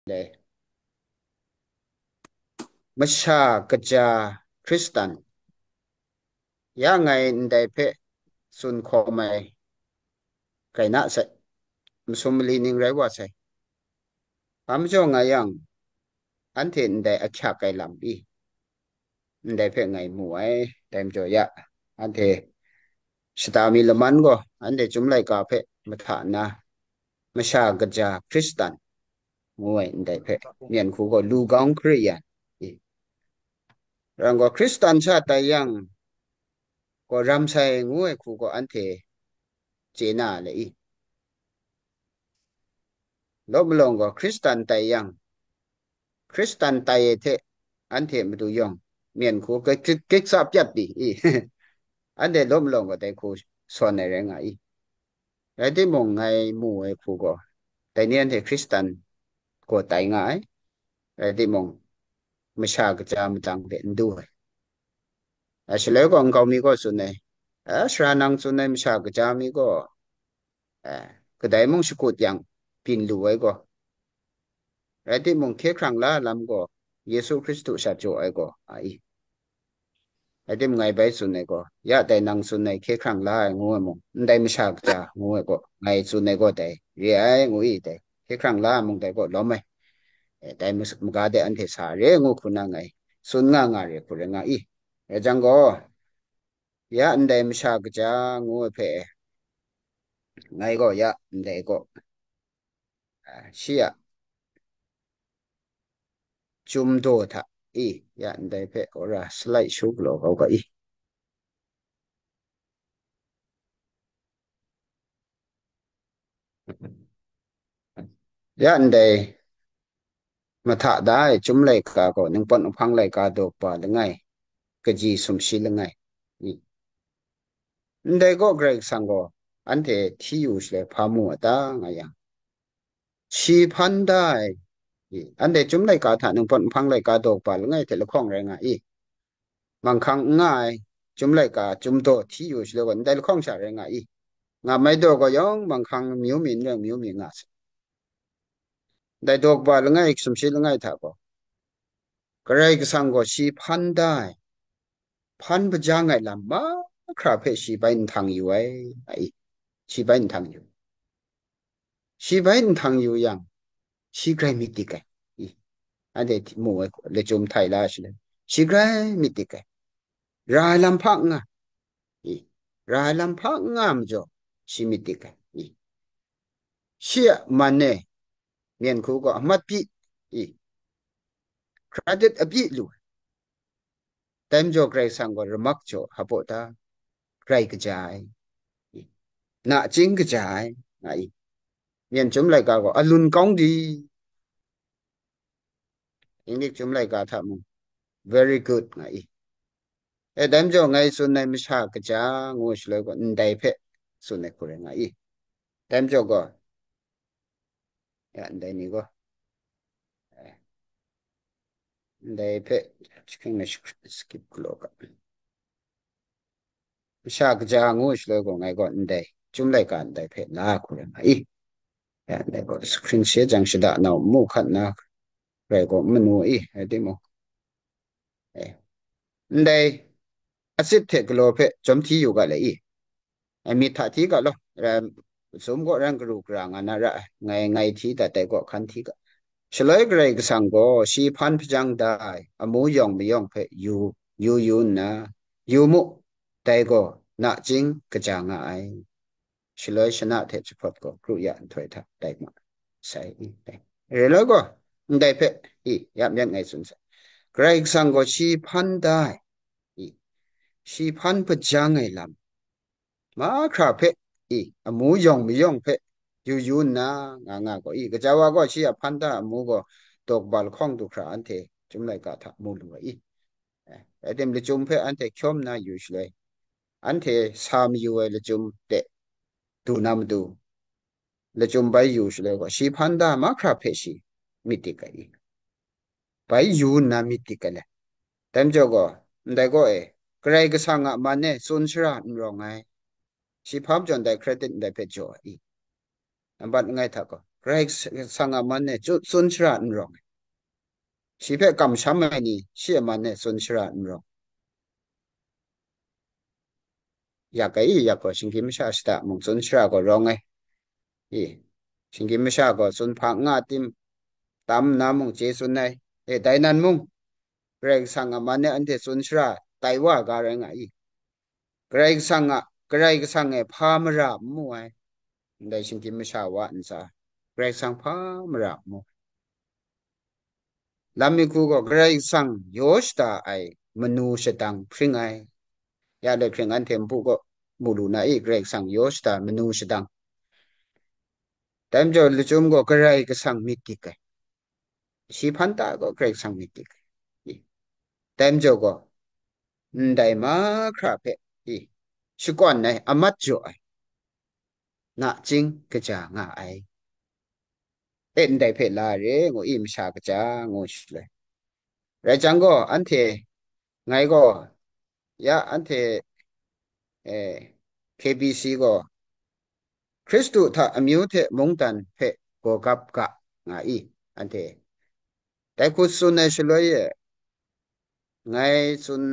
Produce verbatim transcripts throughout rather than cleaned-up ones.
le, masha kaja Hkristan, ya ngai ndai hpe tsun hkawm ai rai na sai, masum mali ning rai wa sai. Hpa majaw nga yang, anhte ndai ahkyak ai lam i, ndai hpe ngai mu ai, dai majaw ya, anhte shata mi laman gaw, anhte Chyum Laika hpe mahta nna, masha kaja Hkristan ngu ai ndai hpe, myen hku gaw, lu gang hkri yan i, rang gaw, Hkristan sha tai yang gaw, ram sai ngu ai hku gaw, anhte chye na le i, law malawng gaw, Hkristan tai yang, Hkristan tai ai hte anhte matu yawng, myen hku gik, gik, gik sa pyat pyi i, anhte law malawng gaw, dai hku sawn ai rai nga i. Rai timung, ngai mu ai hku gaw, dai ni anhte Hkristan gaw tai nga ai. Rai timung, masha kaja madang hpe n du ai. A, shaloi gaw nkau mi gaw tsun ai, a, sara nang tsun ai masha kaja mi gaw, a, kadai mung shakut yang byin lu ai gaw, rai timung, hkye hkrang la ai lam gaw, Yesu Hkristu sha jaw ai gaw, a i. Rai timung, ngai bai tsun ai gaw, ya dai nang tsun ai hkye hkrang la ai ngu ai mung, ndai masha kaja ngu ai gaw, ngai tsun ai gaw dai re ai, ngu i dai, hkye hkrang la ai mung dai gaw lawm ai. E, dai mas-, maga de anhte sa re ngu hku na ngai tsun nga nga re hku rai nga i. Rai jang gaw, ya ndai masha kaja ngu ai hpe, ngai gaw ya ndai gaw, a, shi a Chyum Daw hta i, ya ndai hpe wora slide show galaw kau ga i. Ya ndai mahta da ai Chyum Laika gaw, Ningpawt Nhpang Laika daw kaba langai, kaji sumshi langai. I. Ndai gaw Karai Kasang gaw anhte hti yu shaloi hpa mu a ta nga yang, shi hpan da ai, i, anhte Chyum Laika hta Ningpawt Nhpang Laika daw kaba langai hte lahkawng rai nga i. Manghkang n nga ai, Chyum Laika, Chyum Daw hti yu shaloi gaw, ndai lahkawng sha rai nga i. Nga mai daw gaw yawng, manghkang myu mi n rai, myu mi nga sai. Dai daw kaba langai, sumshi langai hta gaw, Karai Kasang gaw shi hpan da ai, hpan hpajang ai lam mahkra hpe shi bai nhtang yu ai, a i, shi bai nhtang yu. Shi bai nhtang yu yang, shi grai myit dik ai. I, anhte mu ai, lachyum htai la shaloi, shi grai myit dik ai. Ra ai lam hpa n nga. I, ra ai lam hpa n nga majaw, shi myit dik ai. I, shi a man e, myen hku gaw amat pyi, i, hkra dit a pyi lu ai. Dai majaw Karai Kasang gaw ramak jaw hpaw ta, grai kaja ai, i, nachying kaja ai, nga i. Myen Chyum Laika gaw alun kawng di, Inglik Chyum Laika hta mung, very good, nga i. E, dai majaw ngai tsun ai masha kaja ngu shaloi gaw, ndai hpe tsun ai hku rai nga i. Dai majaw gaw, ya, ndai ni gaw, e, ndai hpe, skip galaw ga. Masha kaja ngu shaloi gaw, ngai gaw ndai Chyum Laika ndai hpe la hku rai nga i. Ya, ndai gaw screen share jang shada nau n mu hkat na rai gaw n manu i, rai timung, e, ndai atsit hte galaw hpe jawm hti yu ga le i. E, myit hta hti ga law, rai, sum gaw ran karu kara nga na ra ai, ngai, ngai hti dat ai gaw hkan hti ga. Shaloi Karai Kasang gaw shi hpan hpajang da ai amu yawng mayawng hpe yu, yu, yu nna, yu mu, dai gaw nachying kaja nga ai. Shaloi shana hte jahpawt gaw kru ya nhtoi hta tai ma sai i, dai. Re loi gaw, ndai hpe i, ya myen ngai tsun sai. Karai Kasang gaw shi hpan da ai, i, shi hpan hpajang ai lam mahkra hpe, i, amu yawng mayawng hpe yu yu nna nga nga gaw, i, gaja wa gaw shi a hpan da amu gaw daw kaba lahkawng du hkra anhte Chyum Laika hta mu lu ai i. E, rai tim, lachyum hpe anhte hkyawm na yu shaloi, anhte sa mayu ai lachyum de du na matu, lachyum bai yu shaloi gaw, shi hpan da mahkra hpe shi myit dik ai i. Bai yu nna myit dik ai le. Dai majaw gaw, ndai gaw e, Karai Kasang a man e tsun shara n rawng ai. Shi hpa majaw ndai credit ndai hpe jaw ai i. Nambat langai hta gaw, Karai Kasang a man e tsun shara n rawng ai. Shi hpe kamsham ai ni shi a man e tsun shara n rawng. Yak ai i, yak gaw shinggyim masha shada mung tsun shara gaw rawng ai. I, shinggyim masha gaw tsun hpa n nga tim, tam nna mung chye tsun ai. E, dai nan mung, Karai Kasang a man e anhte tsun shara tai wa ga rai nga i. Karai Kasang a, Karai Kasang e hpa mara n mu ai. Ndai shinggyim masha wa ntsa, Karai Kasang hpa mara n mu. Lam mi hku gaw Karai Kasang yaw shada ai manu shadang hpring ai. Ya le hkring anhte npu gaw mu lu na i, Karai Kasang yaw shada manu shadang. Dai majaw lachyum gaw Karai Kasang myit dik ai. Shi hpan ta gaw Karai Kasang myit dik ai. Dai majaw gaw, ndai mahkra hpe i, shakawn ai, amat jaw ai, nachying kaja nga ai. E, ndai hpe la re ngu i, masha kaja ngu shaloi. Rai jang gaw, anhte, ngai gaw, ya anhte, e, K B C gaw, Hkristu hta amyu hte mungdan hpe gawgap ga nga i, anhte dai hku tsun ai shaloi e, ngai tsun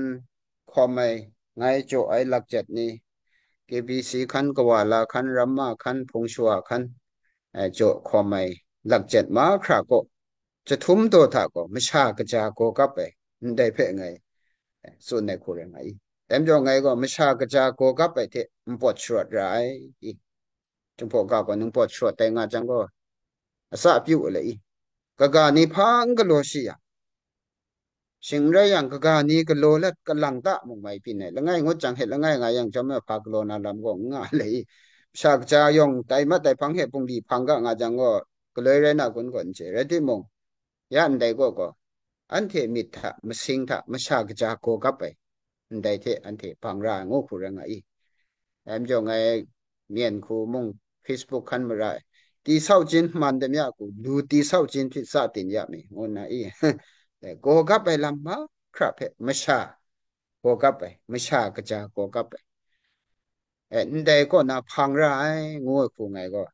hkawm ai, ngai jaw ai lakjet ni, K B C hkan, Kawala hkan, Ramma hkan, Hpung Shawa hkan, e, jaw hkawm ai lakjet mahkra kaw, chyahtum daw hta gaw masha kaja gawgap ai, ndai hpe ngai, e, tsun ai hku rai nga i. Dai majaw ngai gaw masha kaja gawgap ai hte npawt sharawt ra ai i. Jinghpaw ga gaw nang pawt sharawt tai nga jang gaw, atsapyu ai le i, kaga ni hpa n galaw shi yang, shing n rai yang, kaga ni galaw let kalang ta mung mai byin ai, langai ngut jang hte langai nga yang chyawm e hpa galaw na lam gaw n nga ai le i, masha kaja yawng tai mat ai hpang hte bungli hpang ga nga jang gaw, galoi rai na kun gaw n chye, rai timung, ya ndai gaw gaw, anhte myit hta, masing hta, masha kaja gawgap ai, ndai hte anhte bang ra ai ngu hku rai nga i. Dai majaw ngai myen hku mung, Facebook hkan mara, တီဆောက်ခြင်းမှန်သမျှကို လူတည်ဆောက်ခြင်းဖြင့် စတင်ရမည် ngu nna i. Dai, gawgap ai lam mahkra hpe masha gawgap ai, masha kaja gawgap ai. E, ndai kaw na hpang ra ai, ngu ai hku ngai gaw,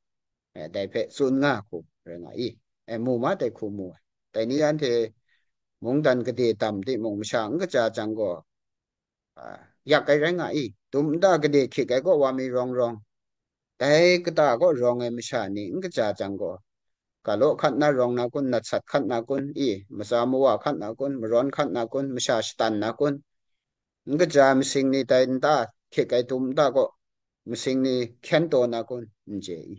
e, dai hpe tsun nga hku rai nga i. E, mu ma dai hku mu ai. Dai ni anhte mungdan gade tam timung, masha n kaja jang gaw, a, yak ai rai nga i. Tum nta gade hkyit ai kaw wa mi rawng rawng, dai kata kaw rawng ai masha ni n kaja jang gaw, galaw hkat na rawng na kun, natsat hkat na kun, i, matsa mawa hkat na kun, marawn hkat na kun, masha shatan na kun, n kaja masing ni dai nta hkyit ai tum nta kaw masing ni hkyen taw na kun, n chye i.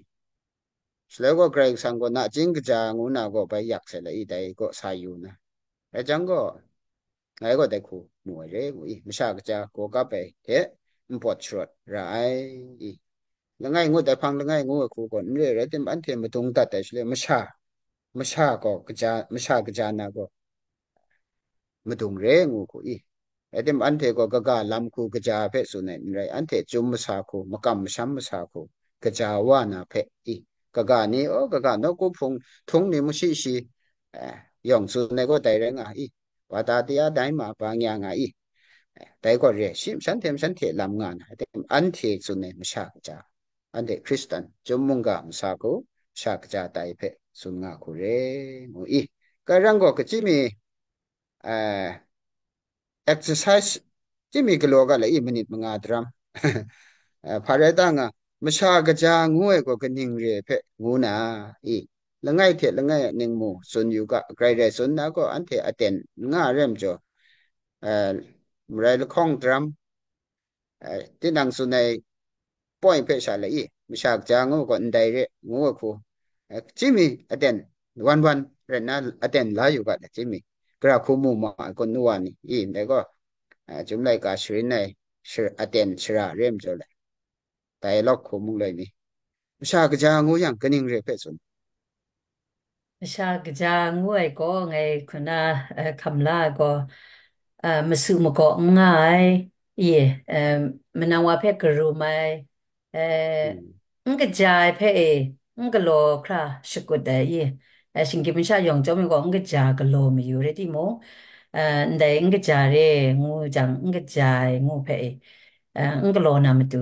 Shaloi gaw Karai Kasang gaw nachying kaja ngu na gaw bai yak sai la i, dai gaw sa yu na. Rai jang gaw, ngai gaw dai hku mu ai re ngu i, masha kaja gawgap ai hte npawt sharawt ra ai i. Langai ngut ai hpang langai ngu ai hku gaw n re, rai timung, anhte madung dat ai shaloi, masha, masha gaw kaja, masha kaja na gaw madung re ngu hku i. Rai timung, anhte gaw kaga lam hku kaja hpe tsun ai n rai, anhte chyum masa hku, makam masham masa hku, kaja wa na hpe i. Kaga ni, o, kaga nawku hpung htung ni mu shi shi, eh, yawng tsun ai gaw dai rai nga i. Wa ta tia dai ma, ba nya nga i. Eh, dai gaw re, shi mashan hte mashan hte lam nga na, rai timung, anhte tsun ai masha kaja, anhte Hkristan, chyum mungga masa hku, masha kaja tai hpe tsun nga hku re, ngu i. Karai rang gaw, kachyi mi, eh, exercise, chyi mi galaw ga la i, minit manga daram. Eh, hpa rai ta nga, masha kaja ngu ai gaw kaning re hpe ngu na, i, langai hte langai a ningmu tsun yu ga, grai rai tsun na gaw, anhte aten n nga ai rai majaw, eh, marai lahkawng daram, eh, tinang tsun ai point hpe sha la i, masha kaja ngu gaw ndai re, ngu ai hku, eh, chyi mi aten, wan wan rai nna aten la yu ga, chyi mi, gara hku mu ma ai kun nu wa ni, i, ndai gaw, eh, Chyum laika sharin ai shar-, aten shara re majaw le, dialogue hku mung loi mi, masha kaja ngu yang kaning re hpe tsun? Masha kaja ngu ai gaw, ngai hku na, eh, hkam la ai gaw, eh, masu magaw n nga ai, i, eh, manang wa hpe karum ai, eh, Mm. n kaja ai hpe e, n galaw hkra shakut ai, i, eh, shinggyim masha yawng chyawm ai gaw, n kaja galaw mayu rai timung, eh, ndai n kaja re ngu jang, n kaja ai ngu hpe e, eh, n galaw na matu,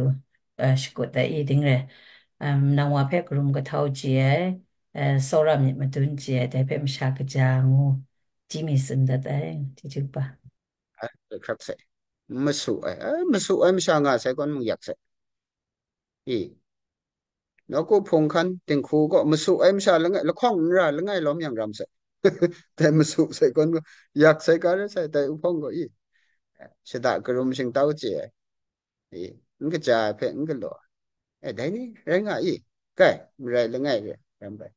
eh, shakut ai, i, ding re, eh, manang wa hpe karum kahtau chye ai, eh, tsawra myit madun chye ai, dai hpe masha kaja ngu, ji mi tsun dat ai, chyeju kaba. Ai, hkrak sai. Masu ai, ai, masu ai masha nga sai kawn mung yak sai. I, nawku hpung hkan dinghku gaw masu ai masha langai, lahkawng n ra langai lawm yang ram sai. Dai masu sai kawn gaw, yak sai ga rai sai, dai uhpawng gaw, i, shada karum shingtau chye ai, i, n kaja ai hpe n galaw ai. E, dai ni rai nga i, kai, marai langai re, ram bai.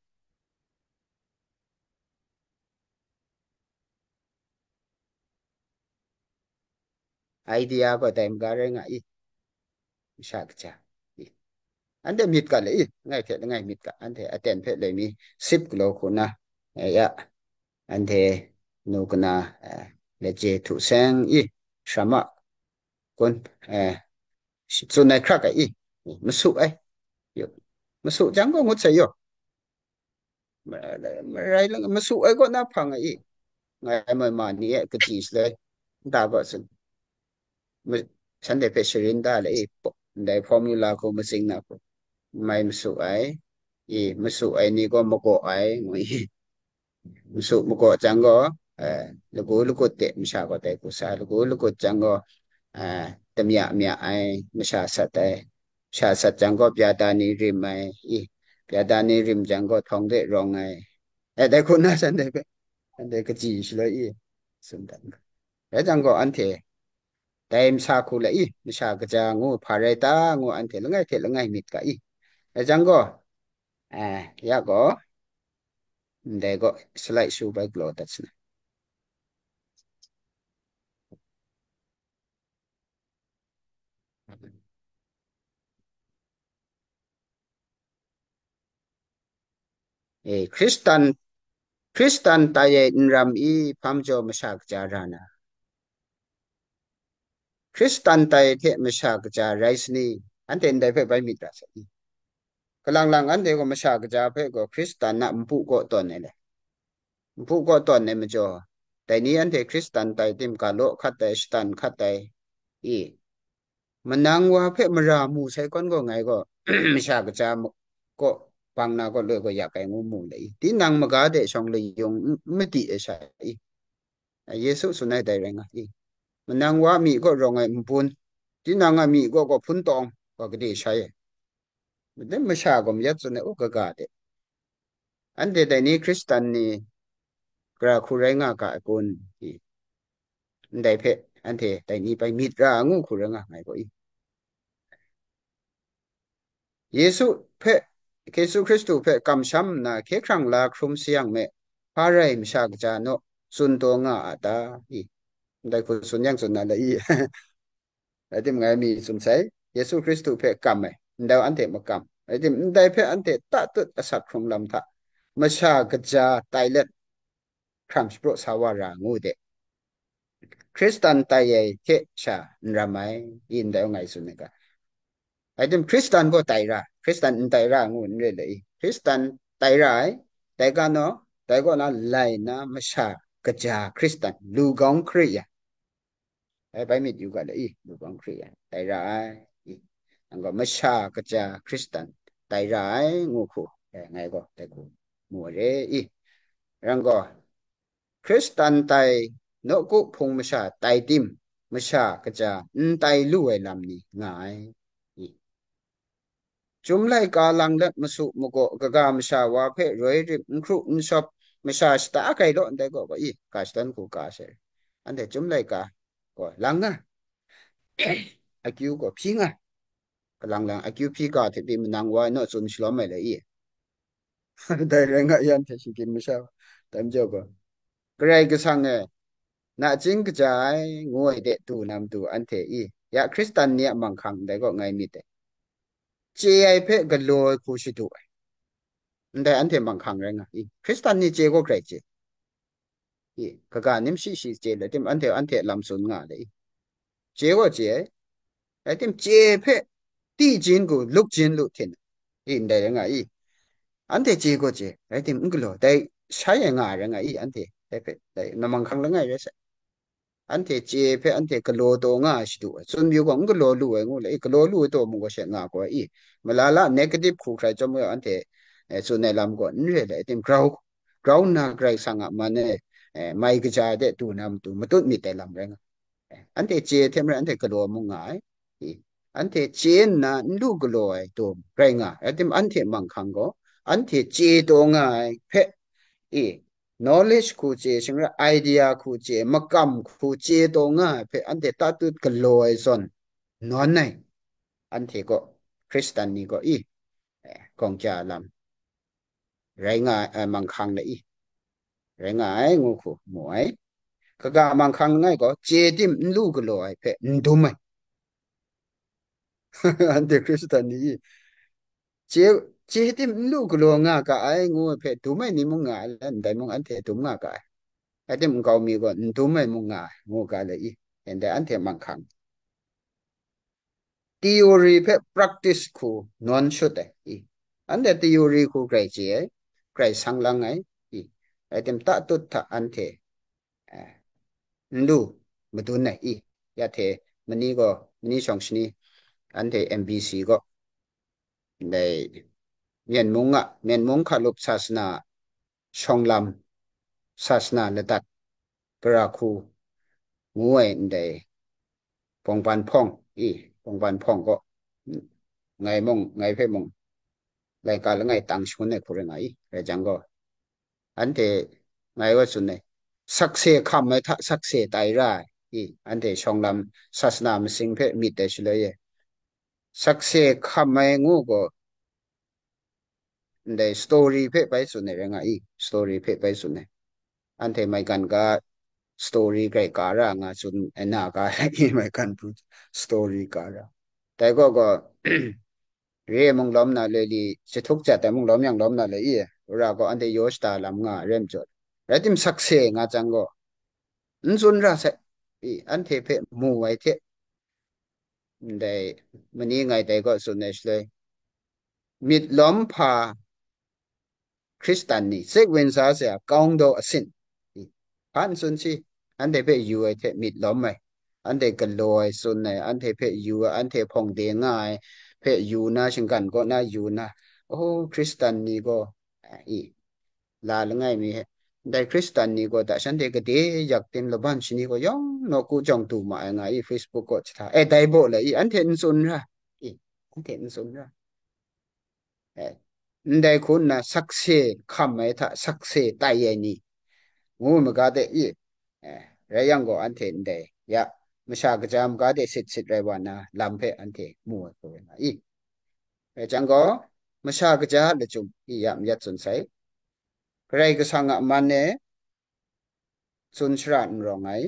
Idea gaw dai maga rai nga i, masha kaja i. Anhte myit ga le i, langai hte langai myit ga, anhte aten hpe loi mi sip galaw hku na, eh, ya, anhte nu kana, eh, lajye htu seng i, shama kun, eh, tsun ai hkrak ai i, masu ai. Yo. Masu jang gaw ngut sai yo. Ma-, marai lang, masu ai kaw na hpang ai i, ngai moi ma ni e kaji shaloi, nta gaw tsun, ma-, shanhte hpe sharin da le i, po-, ndai formula hku matsing na hku, mai masu ai, i, masu ai ni gaw magaw ai, ngu i, masu magaw jang gaw, eh, lagu lagut de masha gaw dai hku sa, lagu lagut jang gaw, eh, damya mya ai, masha sat ai, masha sat jang gaw, byada ni rim ai, i, byada ni rim jang gaw, htawng de rawng ai. E, dai hku na shanhte hpe, shanhte kaji shaloi i, tsun dat nga. Rai jang gaw, anhte dai masha hku la i, masha kaja ngu hpa rai ta, ngu anhte langai hte langai myit ga i. Rai jang gaw, eh, ya gaw, ndai gaw, slide show bai galaw dat sana. E, Hkristan, Hkristan tai ai n ram i, hpa majaw masha kaja ra na? Hkristan tai hte masha kaja rai sani? Anhte ndai hpe bai myit ra sai i. Kalang lang anhte gaw masha kaja hpe gaw Hkristan a npu kaw tawn ai le. Npu kaw tawn ai majaw, dai ni anhte Hkristan tai tim ga law hkat ai, shatan hkat ai, i, manang wa hpe mara mu sai kawn gaw ngai gaw, masha kaja ma-, kaw bang na kaw loi gaw yak ai ngu mu le i. Tinang maga de shawng layung n, n madi ai sha i. Yesu tsun ai dai rai nga i. Manang wa a myi kaw rawng ai nbun, tinang a myi kaw gaw hpun tawng, gaw gade shai ai. Madan masha gaw mayat tsun ai, u kaga de. Anhte dai ni Hkristan ni gara hku rai nga ga ai kun? I, ndai hpe anhte dai ni bai myit ra ngu hku rai nga ngai gaw i. Yesu hpe, Yesu Hkristu hpe kamsham nna hkye hkrang la hkrum sayang me, hpa rai masha kaja naw tsun taw nga a ta? I, ndai hku tsun yang tsun na le i. Rai tim ngai mi tsun sai, Yesu Hkristu hpe kam ai, ndai anhte makam. Rai tim, ndai hpe anhte tatut asak hkrung lam hta, masha kaja tai let, hkram shapraw sa wa ra ngu de. Hkristan tai ai hte sha n ram ai, i ndai ngai tsun ai ga. Rai tim, Hkristan gaw tai ra, Hkristan n tai ra ngu n re le i. Hkristan tai ra ai, tai ga naw, tai gaw na lai na masha kaja Hkristan, lu gawng hkri ya. Ai, bai myit yu ga le i, lu gawng hkri ya, tai ra ai, i. Nang gaw masha kaja Hkristan tai ra ai, ngu hku, eh, ngai gaw dai hku mu ai re i. Rang gaw, Hkristan tai nawku hpung masha tai tim, masha kaja n tai lu ai lam ni nga ai. I. Chyum laika lang let masu magaw, kaga masha wa hpe roi rip, n hkru n shawp, masha shata kai law ndai gaw, i, ka shadawn hku ka sai. Anhte chyum laika gaw lang nga, akyu gaw hpyi nga, kalang lang akyu hpyi ga hte pyi manang wa naw tsun shalawm ai le i. Dai rai nga yan hte shinggyim masha, dai majaw gaw, Karai Kasang e, nachying kaja ai, ngu ai de du na matu anhte i, ya Hkristan ni a manghkang ndai gaw ngai myit ai. Chye ai hpe galaw ai hku shadu ai. Ndai anhte manghkang rai nga i. Hkristan ni chye gaw grai chye. I, kaga nim shi shi chye le tim, anhte, anhte lam tsun nga le i. Chye gaw chye ai. Rai tim, chye hpe, ti jin gu, luk jin lu htin. I, ndai rai nga i. Anhte chye gaw chye, rai tim, n galaw, dai shai ai nga ai rai nga i, anhte, dai hpe, dai, namang hkang langai rai sai. Anhte chye hpe anhte galaw taw nga ai shadu ai. Tsun yu gaw, n galaw lu ai ngu le, i, galaw lu ai taw mung gaw she nga gaw i. Malala negative hku hkrai chyawm gaw, anhte eh, tsun ai lam gaw n re le, ating grau, grau nna Karai Kasang a man e, eh, mai kaja de du na matu matut myit ai lam rai nga. Eh, anhte chye hte maren anhte galaw mung nga ai. I, anhte chye nna n lu galaw ai dum rai nga ai. Ating anhte manghkang gaw, anhte chye taw nga ai hpe, i, knowledge hku chye, shing rai idea hku chye, makam hku chye taw nga ai hpe, anhte tatut galaw ai zawn, nawn ai, anhte gaw, Hkristan ni gaw i, eh, gawng kya lam rai nga ai, manghkang la i, rai nga ai, ngu hku mu ai. Kaga manghkang langai gaw, chye tim n lu galaw ai hpe n dum ai. Anhte Hkristan ni i, chye, chye tim n lu galaw nga ga ai, ngu ai hpe dum ai ni mung nga ai, ndai mung anhte dum nga ga ai. Rai tim nkau mi gaw n dum ai mung nga ai, ngu ga le i, ndai anhte manghkang. Theory hpe practice hku nawn shut ai i. Anhte theory hku grai chye ai, grai sang lang ai i. Rai tim tatut hta anhte, eh, n lu madun ai i. Ya hte mani gaw, mani shawng shani, anhte M B C gaw, ndai Myen mung a, Myen mung hkalup sasana shawng lam, sasana ladat, gara hku ngu ai ndai Bawngban hpawng i, Bawngban hpawng gaw, ngai mung, ngai hpe mung, laika langai tang shangun ai hku rai nga i, rai jang gaw, anhte ngai wa tsun ai, sakse hkam ai hta sakse tai ra ai i, anhte shawng lam sasana masing hpe myit ai shaloi e, sakse hkam ai ngu gaw, ndai story hpe bai tsun ai rai nga i, story hpe bai tsun ai. Anhte maigan ga story grai ka ra nga tsun ai na ga i, maigan hpung story ka ra. Dai gaw gaw, re mung lawm na le li, jahtuk jat ai mung lawm yang lawm na le i, wora gaw anhte yaw shada lam nga ai rai majaw, rai tim sakse nga jang gaw, n tsun ra sai i, anhte hpe mu ai hte, ndai mani ngai dai gaw tsun ai shaloi, myit lawm hpa Hkristan ni, စိတ်ဝင်စားစရာကောင်းသောအဆင့်, hpa n tsun si, anhte hpe yu ai hte myit lawm ai, anhte galaw ai tsun ai, anhte hpe yu ai, anhte hpawng de nga ai hpe yu na, shinggan kaw na yu na, o, Hkristan ni gaw, i, la langai mi hte, ndai Hkristan ni gaw da shanhte gade yak tim laban shani gaw yawng nawku jawng du ma ai nga i, Facebook kaw jahta, e, dai baw la i, anhte n tsun ra, i, anhte n tsun ra. E, ndai hku nna sakse hkam ai hta sakse tai ai ni, ngu maga de i, e, rai yang gaw, anhte ndai ya masha kaja maga de sit sit rai wa na lam hpe anhte mu ai hku rai nga i. Rai jang gaw, masha kaja lachyum i ya mayat tsun sai. Karai Kasang a man e tsun shara n rawng ai,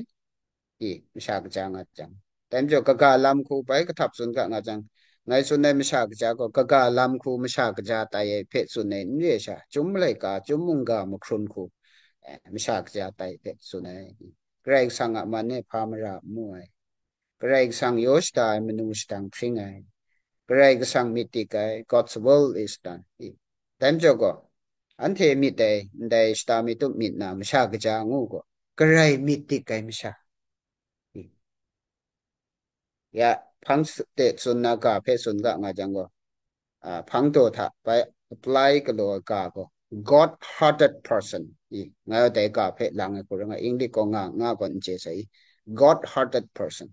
i, masha kaja nga jang. Dai majaw, kaga lam hku bai kahtap tsun ga nga jang, ngai tsun ai masha kaja gaw, kaga lam hku masha kaja tai ai hpe tsun ai n re sha, chyum malaika, chyum mungga mahkrun hku, eh, masha kaja tai hpe tsun ai. Karai Kasang a man e hpa mara n mu ai. Karai Kasang yaw shada ai manu shadang hpring ai. Karai Kasang myit dik ai, God's will is done. I, dai majaw gaw, anhte myit ai, ndai shata mi tup myit na masha kaja ngu gaw, Karai myit dik ai masha. I, ya, hpang s-, te tsun na ga hpe tsun ga nga jang gaw, a, hpang daw hta bai apply galaw ai ga gaw, God hearted person. I, ngai dai ga hpe lang ai hku rai nga, English gaw nga, nga gaw n chye sai i, God hearted person.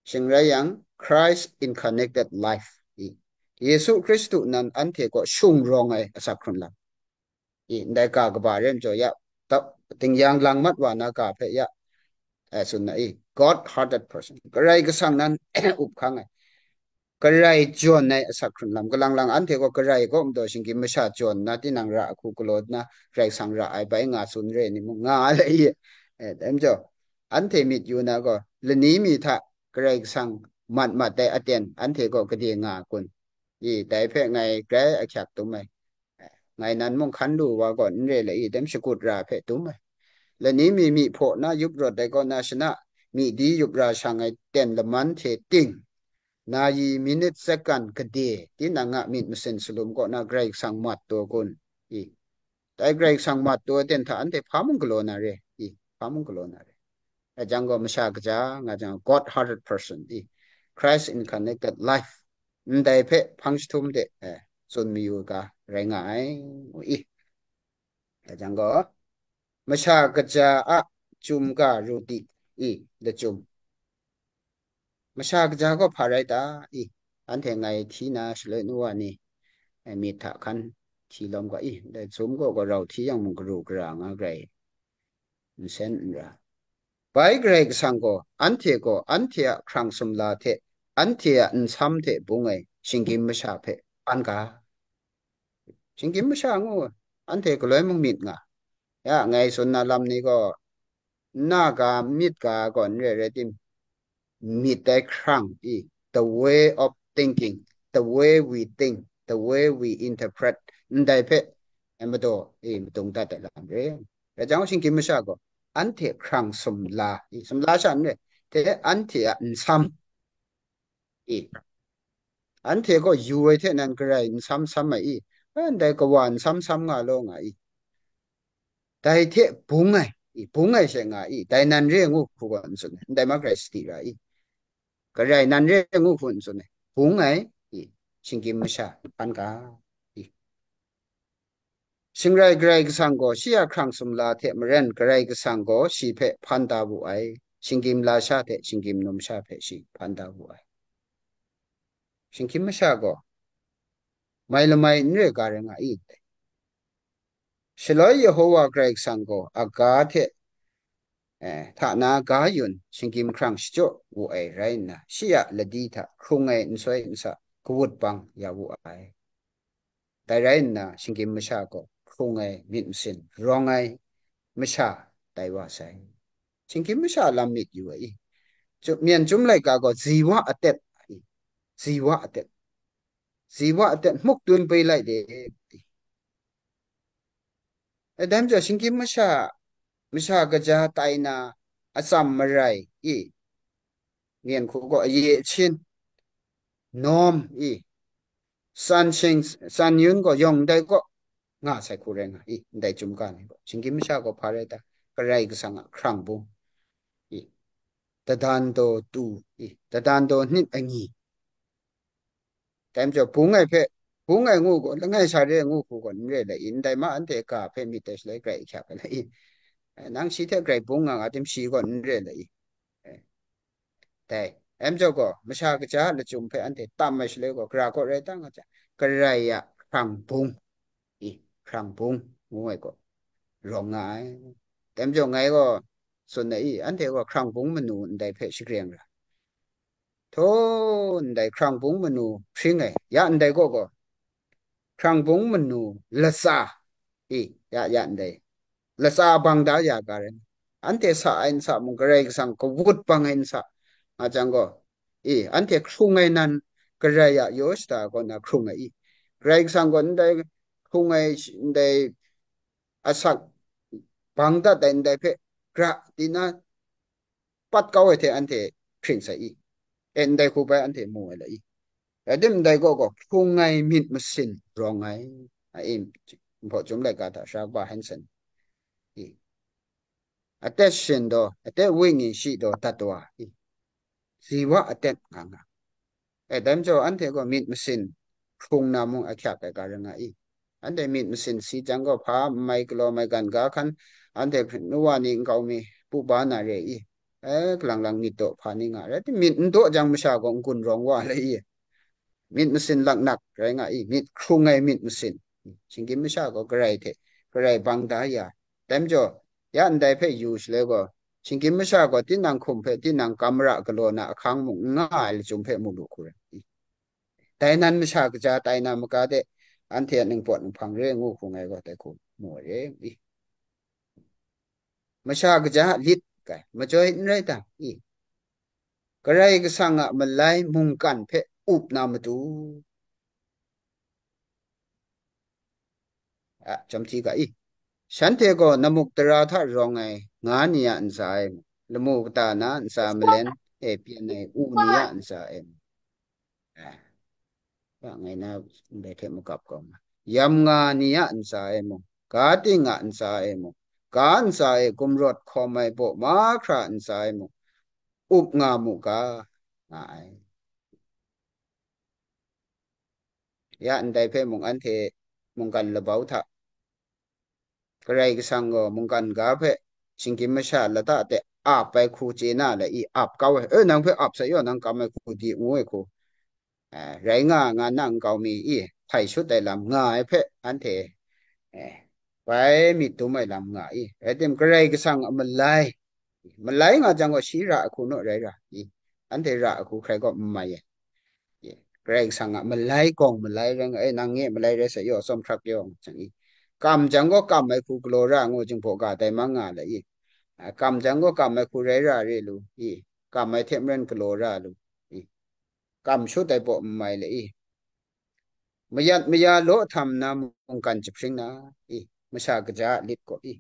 Shing rai yang, Christ incarnated life. I, Yesu Hkristu nan anhte kaw shung rawng ai asak hkrun lam. I, ndai ga kaba re majaw ya, ta-, tingyang lang mat wa na ga hpe ya, eh, tsun na i, God hearted person. Karai Kasang nan up hkang ai. Karai jawn ai asak hkrun lam. Kalang lang anhte gaw Karai kaw majaw shinggyim masha jawn nna, tinang ra ahku galaw nna, Karai Kasang ra ai bai nga tsun re ni mung nga le i. Eh, dai majaw, anhte myit yu na gaw, lani mi hta Karai Kasang mat mat ai aten anhte gaw gade nga kun? I, dai hpe ngai grai ahkyak dum ai. Ngai nan mung hkan lu wa gaw n re le i, dem shakut ra hpe dum ai. Lani mi myi hpaw na yup rawt ai kaw na shana, myi di yup ra shang ai ten laman hte ting, na yi, minit, sekan gade, tinang a myit masin salum kaw na Karai Kasang mat taw kun? I, dai Karai Kasang mat taw ai ten hta anhte hpa mung galaw na re? I, hpa mung galaw na re? Rai jang gaw, masha kaja nga jang, God hearted person, i, Christ incarnated life, ndai hpe hpang jahtum de, eh, tsun mayu ga rai nga ai, ngu i. Dai jang gaw, masha kaja a chyum ga ru di i, lachyum. Masha kaja gaw hpa rai ta i? Anhte ngai hti na shaloi nu wa ni, eh, myit hta hkan hti lawm ga i, dai chyum gaw, gaw rau hti yang mung garu gara nga grai nsen n ra. Bai Karai Kasang gaw, anhte gaw, anhte a hkrang sumla hte, anhte a nsam hte bung ai shinggyim masha hpe hpan ga. Shinggyim masha ngu, anhte galoi mung myit nga. Ya, ngai tsun na lam ni gaw, nna ga, myit ga gaw n re ai rai tim, myit ai hkrang i, the way of thinking, the way we think, the way we interpret, ndai hpe, e, madaw, e, madung dat ai lam re. Rai jang, shinggyim masha gaw, anhte hkrang sumla, i, sumla sha n re, te anhte a nsam, i, anhte gaw yu ai hte nan garai nsam sam ai i, ndai kawa nsam sam nga law nga i, dai hte bung ai, i, bung ai she nga i, dai nan re ngu hku gaw n tsun ai, ndai ma garai sadi ra i, garai nan re ngu hku n tsun ai, bung ai, i, shinggyim masha hpan ga, i. Shingrai Karai Kasang gaw shi a hkrang sumla hte maren Karai Kasang gaw shi hpe hpan da wu ai, shinggyim lasha hte shinggyim numsha hpe shi hpan da wu ai. Shinggyim masha gaw mai lamai n re ga rai nga i? Shaloi Yehowa Karai Kasang gaw aga hte, eh, hta na ga yun shinggyim hkrang shachyaw wu ai rai nna, shi a ladi hta hkrung ai nsoi nsa kawut bang ya wu ai. Dai rai nna, shinggyim masha gaw hkrung ai myit masin rawng ai masha tai wa sai. Shinggyim masha lam myit yu ai i. Chu-, myen chyum laika gaw ziwa atet i. Ziwa atet. Ziwa atet hmuk dun pei lai de. E dai majaw, shinggyim masha, masha kaja tai na atsam marai i, myen hku gaw aye achin, norm i, san shing, san yun gaw yawng ndai gaw nga sai hku rai nga i, ndai chyum ga ni gaw. Shinggyim masha gaw hpa rai ta? Karai Kasang a hkrang bung i, dadan daw tu i, dadan daw hnit angyi. Dai majaw, bung ai hpe, bung ai ngu gaw, langai sha re ngu hku gaw n re lai i, ndai ma anhte ga hpe myit ai shaloi grai ahkyak ai lai i, nang shi hte grai bung nga nga tim, shi gaw n re lai i. Dai, dai majaw gaw, masha kaja a lachyum hpe anhte tam ai shaloi gaw, gara kaw rai ta nga jang, Karai a hkrang bung, i, hkrang bung ngu ai gaw rawng nga ai. Dai majaw, ngai gaw tsun ai i, anhte gaw hkrang bung manu ndai hpe shagreng ra. Htaw ndai hkrang bung manu hpring ai, ya ndai gaw gaw, hkrang bung manu latsa i, ya, ya ndai latsa bang da ya ga rai. Anhte sa ai nsa mung, Karai Kasang kawut bang ai nsa nga jang gaw, i, anhte hkrung ai nan, Karai a yaw shada kaw na hkrung ai i, Karai Kasang gaw ndai hkrung ai, ndai asak bang dat ai ndai hpe gra di na, pat kau ai hte anhte hpring sai i, e, ndai hku bai anhte mu ai lai i. Rai tim, ndai gaw gaw hkrung ai myit masin rawng ai, a i, Npawt Chyum laika hta Sara Kaba Hanson i, atet shin daw, atet wingyi shi daw dat wa i, ziwa atet nga nga. E, dai majaw, anhte gaw myit masin hkrung na mung ahkyak ai ga rai nga i. Anhte myit masin si jang gaw, hpa n mai galaw mai gan ga hkan, anhte nu wa ni nkau mi pu ba na re i. E, kalang lang myit daw hpa ni nga rai tim, myit n daw jang masha gaw n-gun rawng wa lai i. Myit masin laknak rai nga i, myit hkrung ai myit masin. Shinggyim masha gaw Karai hte, Karai bang da ya. Dai majaw, ya ndai hpe yu shaloi gaw, shinggyim masha gaw tinang hkum hpe tinang kam mara galaw na ahkang mung n nga ai lachyum hpe mu lu hku rai i. Dai nan masha kaja tai na maga de, anhte a ningpawt ninghpang re ngu hku ngai gaw dai hku mu ai re i. Masha kaja a lit kai, majoi n rai ta i? Karai Kasang a malai mungkan hpe up na matu, a, chyawm hti ga i, shanhte gaw namuk tara hta rawng ai nga ni a ntsa e mung, lamu kata na ntsa malen e pyan ai u ni a ntsa e mung, a, ya ngai na ndai hte magap kau ma, yam nga ni a ntsa e mung, ga ting a ntsa e mung, ga ntsa e gumrawt hkawm ai baw mahkra ntsa e mung, up nga mu ga, nga ai. Ya ndai hpe mung anhte mungkan labau hta Karai Kasang gaw mungkan ga hpe shinggyim masha lata de ap ai hku chye na le i, ap kau ai, e, nang hpe ap sai yaw, nang kam ai hku di, ngu ai hku, eh, rai nga nga na nkau mi i htai shut ai lam nga ai hpe anhte, eh, bai myit dum ai lam nga i, rai tim, Karai Kasang a malai, malai nga jang gaw, shi ra ai hku naw rai ra i, anhte ra ai hku hkrai gaw n mai ai. Ye, Karai Kasang a malai gawng malai rai nga, e, nang nge malai rai sa yaw, tsawm hkrak yaw, nga jang i. Kam jang gaw kam ai hku galaw ra ngu, jingbaw ga dai mang nga le i. A, kam jang gaw kam ai hku rai ra re lu i. Kam ai hte maren galaw ra lu i. Kam shut ai baw n mai le i. Mayat maya law htam na mungkan jahpring na i. Masha kaja a lit gaw i.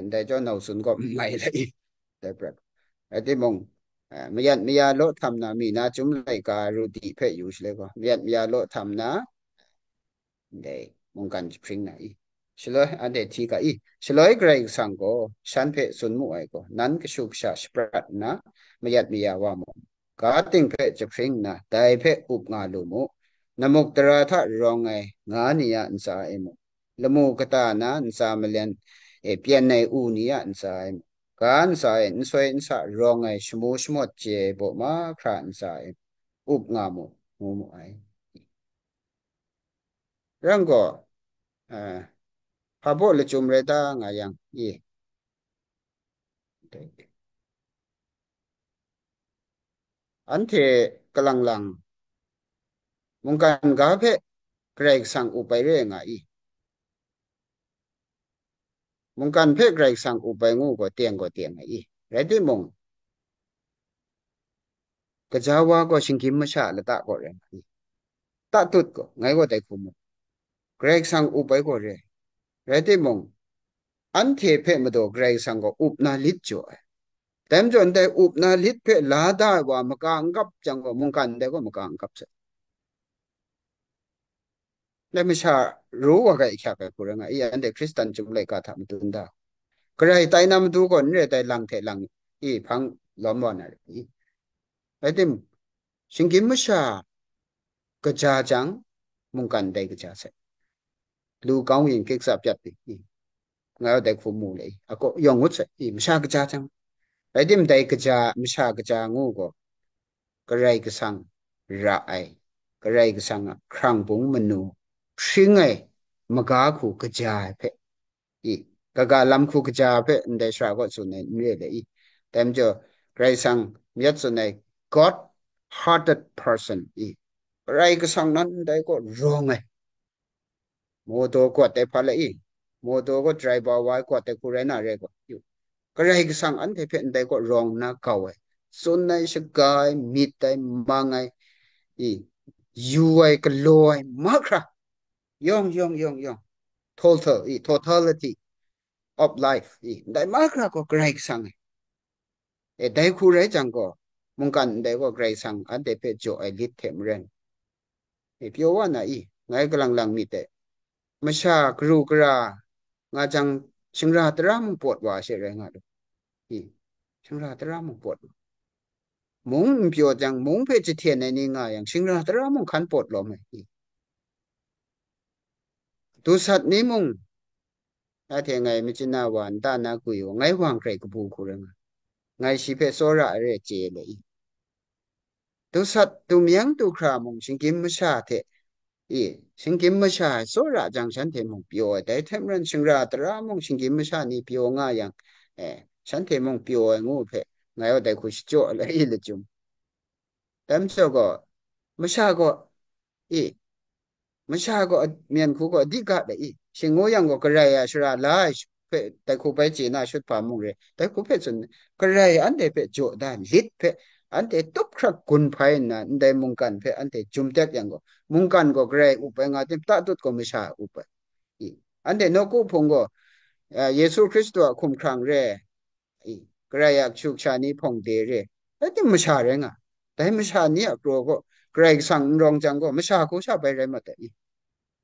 Ndai chyawm nau tsun gaw n mai le i. Dai prat. Rai timung, eh, mayat maya law htam na mi na chyum laika ru di hpe yu shaloi gaw, mayat maya law htam na, ndai mungkan jahpring na i. Shaloi, anhte hti ga i. Shaloi Karai Kasang gaw shan hpe tsun mu ai gaw, nan kashu kasha shaprat nna, mayat maya wa mu. Ga ting hpe jahpring nna, dai hpe up nga lu mu. Namuk tara hta rawng ai nga ni a ntsa e mu. Lamu kata na ntsa malen e pyen ai u ni a ntsa e mu. Ga ntsa e nsoi nsa rawng ai shamu shamawt chye ai baw mahkra ntsa e up nga mu, ngu mu ai. Rai gaw, eh, hpa baw lachyum rai ta nga yang, i. Anhte kalang lang mungkan ga hpe Karai Kasang up ai re nga i. Mungkan hpe Karai Kasang up ai ngu gaw teng gaw teng ai i. Rai timung, kaja wa gaw shinggyim masha lata gaw rai nga i. Tatut gaw, ngai gaw dai hku mu. Karai Kasang up ai gaw re. Rai timung, anhte hpe madaw Karai Kasang gaw up na lit jaw ai. Dai majaw, ndai up na lit hpe la da ai wa maka n kap jang gaw, mungkan ndai gaw maka n kap sai. Dai masha ru wa ga hkyak ai hku rai nga i, anhte Hkristan chyum laika hta madun da. Karai tai na matu gaw n re ai, dai lang hte lang i hpang lawm wa na re i. Rai tim, shinggyim masha kaja jang, mungkan dai kaja sai. Lu kau yin kiksa pyat pi i. Nga dai hku mu le i. Ako yawng ngut sai i, masha kaja jang. Rai tim, dai kaja, masha kaja ngu gaw, Karai Kasang ra ai, Karai Kasang a hkrang bung manu hpring ai maga hku kaja ai hpe, i, kaga lam hku kaja hpe ndai shara kaw tsun ai n re le i. Dai majaw, Karai Kasang myit tsun ai, God hearted person i. Karai Kasang nan ndai kaw rawng ai. Moto kawt ai hpa la i, moto gaw driver wa ai kawt ai hku rai na re gaw, yu. Karai Kasang anhte hpe ndai kaw rawng nna kau ai, tsun ai, shaga ai, myit ai, mang ai, i, yu ai, galaw ai, mahkra, yawng, yawng, yawng, yawng, total, i, totality of life, i, ndai mahkra gaw Karai Kasang ai. E, dai hku rai jang gaw, mungkan ndai gaw Karai Kasang anhte hpe jaw ai lit hte maren, e, pyaw wa na i, ngai kalang lang myit dai. Masha karu kara nga jang, shingra tara mung pawt wa she rai nga lu. I, shingra tara mung pawt wa. Mung n pyaw jang, mung hpe jahten ai ni nga yang, shingra tara mung hkan pawt lawm ai. I. Dusat ni mung, ahte ngai machyin na wa, nta na gwi wa, ngai wang hkrai kabu hku rai nga. Ngai shi hpe tsawra ai re chye le i. Dusat dumyang du hkra mung shinggyim masha hte, i, shinggyim masha ai tsawra jang shanhte mung pyaw ai, dai hte maren shingra tara mung shinggyim masha ni pyaw nga yang, e, shanhte mung pyaw ai ngu hpe, ngai wa dai hku shachyaw ai lachyum. Dai majaw gaw, masha gaw, i, masha gaw a-, myen hku gaw a di ga le i, shing ngu yang gaw, Karai a shara la ai sh-, hpe, dai hku bai chye na shut hpa mung re, dai hku hpe tsun, Karai anhte hpe jaw da lit hpe, anhte tup hkrak gun hpai nna, ndai mungkan hpe anhte jum dat yang gaw, mungkan gaw Karai up ai nga tim, tatut gaw masha up ai. I, anhte nawku hpung gaw, a, Yesu Hkristu a hkumhkrang re, i, Karai a kashu kasha ni hpawng de re, rai tim masha rai nga. Dai masha ni a kraw gaw Karai Kasang n rawng jang gaw, masha hku sha bai rai mat ai.